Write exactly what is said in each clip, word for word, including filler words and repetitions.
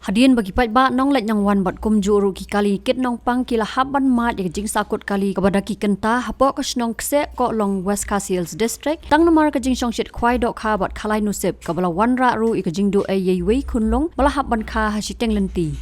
Hadien ba ki paidbah nongleit nongwan bad kumjuh ruh ki kali kit nongpang ki la hap ban mad ïa ka jingsahkut kali kaba da ki kynta hapoh ka shnong Kseh Kohlong, West Khasi Hills District, tang namar ka jingshongshit khwai dohkha bad khalai nusip kaba la wanrah ruh ïa ka jingduh ei ïa iwei i khunlung ba la hap ban kha ha shiteng lynti.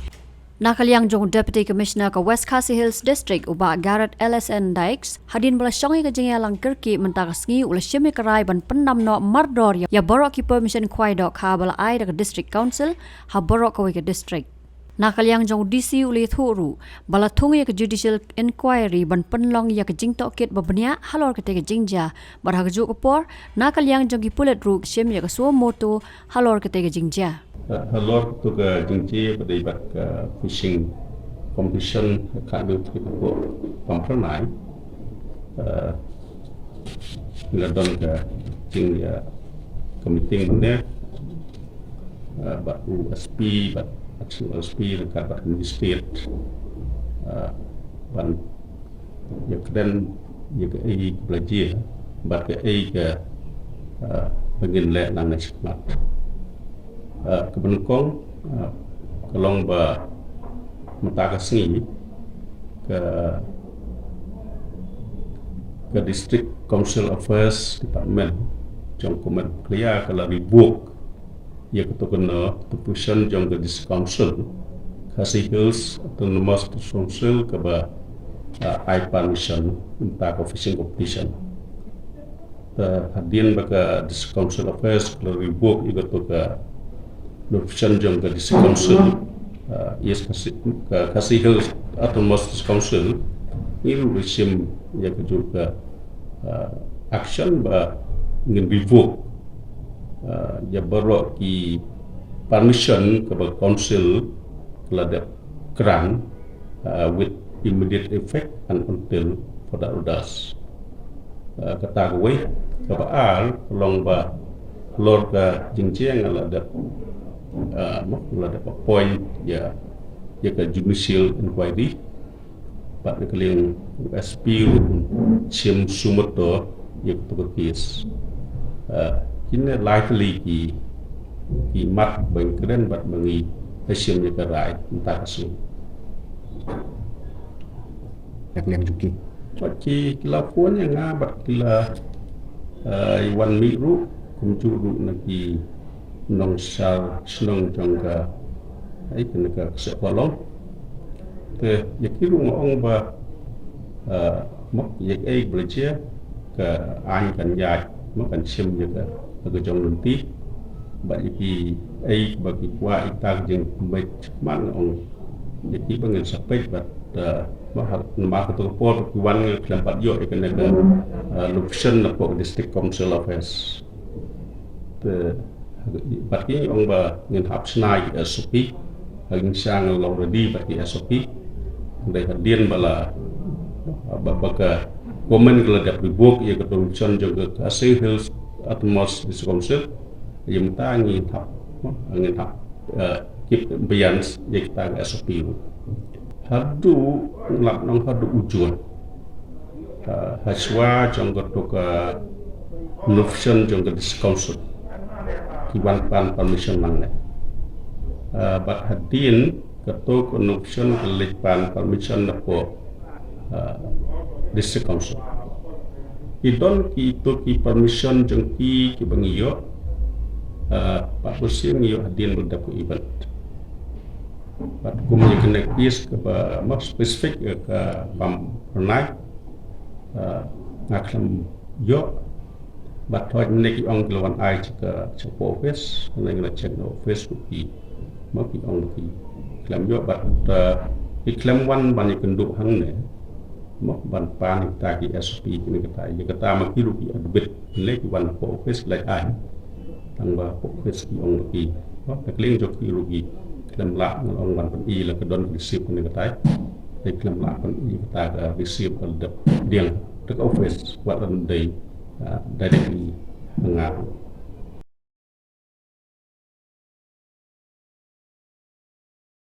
Na ka liang jong u Deputy Commissioner ka West Khasi Hills District, u Bah Garod L S N Dykes, hadien ba la shong ïa ka jingïalang kyrkieh mynta ka sngi, u la shim ïa ka rai ban pyndam noh mardor ïa, ïa baroh ki permission khwai dohkha ba la ai da ka District Council ha baroh kawei ka district. Na ka liang jong u D C, u la ïathuh ruh ba la thung ïa ka judicial inquiry ban pynlong ïa ka jingtohkit ba bniah halor katei ka jingjia, bad ha kajuh ka por, na ka liang jong ki pulit ruh ki shim ïa ka suo moto halor katei ka jingjia. Uh, halor katei ka jingjia ba dei bad ka fishing competition ha ka New Trip ko Pampernai. Uh, la don ka jing ïa ka meeting mynne, uh, bad u S P, bad additional S P, bad ka, bad Magistrate, uh, ban ïa kren ïa kaei ba la jia bad kaei ka, uh, ba ngin leh nangne shakhmat. Uh, kaba nyngkong, uh, ka long ba mynta ka sngi ka, ka District Council Affairs Department jong ka Met Khlieh ka la revoke ïa katei ka position jong ka District Council, Khasi Hills Autonomous District Council, kaba, uh, ai permission mynta ka fishing competition. Te hadien ba ka District Council Affairs ka la revoke ïa katei ka position jong ka District Council, uh, East Khasi, ka Khasi Hills Autonomous District Council, ngi ruh ngi shim ïa kajuh ka, uh, action ba ngin revoke, uh, ïa baroh ki permission kaba council ka la dep grant, uh, with immediate effect and until further orders. Uh, kata kawei, kaba ar ka long ba halor ka jingjia nga la dep, uh, ma, nga la dep appoint ïa, ïa ka judicial inquiry, bad na ka liang u S P ruh un shim suo moto ïa katei ka case. Uh, kine lai tylli ki, ki mat ba ngi kren bad ba ngi shim ïa ka rai mynta ka sngi. Ïa ka liang jong ki, bad ki la phone ïa nga bad ki la, uh, wan mih ruh, kumjuh ruh na ki nongshad shnong jong ka, ai, kane ka Kseh Kohlong. Te ïa ki ruh nga ong ba, uh, ma, ïa kaei ba la jia ka aiñ kan ïaid, ma, kan shim ïa ka ha ka jong lynti. Bad ïa kiei ba ki kwah ïa ka jingmut, ma, nga ong ïa ki ba ngin sa peit bad, uh, ma, ha, namar katei ka por ba ki wan nga khlem pat ïoh ïa kane ka, uh, notification napoh District Council Office. Te bad ki ong ba ngin hap shna ïa ki S O P. Hynrei sha nga la ready bad ki S O P. Hynrei hadien ba la, ba, ba ka government ka la dep revoke ïa ka position jong ka Khasi Hills Autonomous District Council, ïa mynta ngin hap, ngin hap, uh, keep abeyance ïa kita ki S O P. Haduh, lap nong haduh ujor, uh, hashwa jong katei ka notification jong ka District Council, ki wan pan permission nangne. Uh, bad hadien katei ka notification ka leit pan permission napoh, uh, District Council. Ki don kitei ki permission jong ki, kiba ngi ïoh, uh, pat bunsien ngi ïoh hadien ba dep ka event. Bad kum ïa kane ka case kaba, ma, specific ïa ka Pampernai, uh, nga khlem ïoh. Bad hooid mynne ki ong ki la wan ai sha ka, sha ka office, nga la check na office ruh ki, ma, ki ong ki khlem ïoh bad, uh, ki khlem wan ban ïakynduh hangne, ma, ban pan ïa kita ki S O P kine kita, ïa kata ma ki ruh ki admit, mynne ki wan hapoh office ki la ai. Tang ba hapoh office ki ong ki, ma, na ka liang jong ki ruh ki khlem lah, nga ong ban pyni la ka don receipt kine kita. Te khlem lah pyni kata ka receipt ka la dep pdiang da ka office, wat la dei, ah, directly ha nga ruh.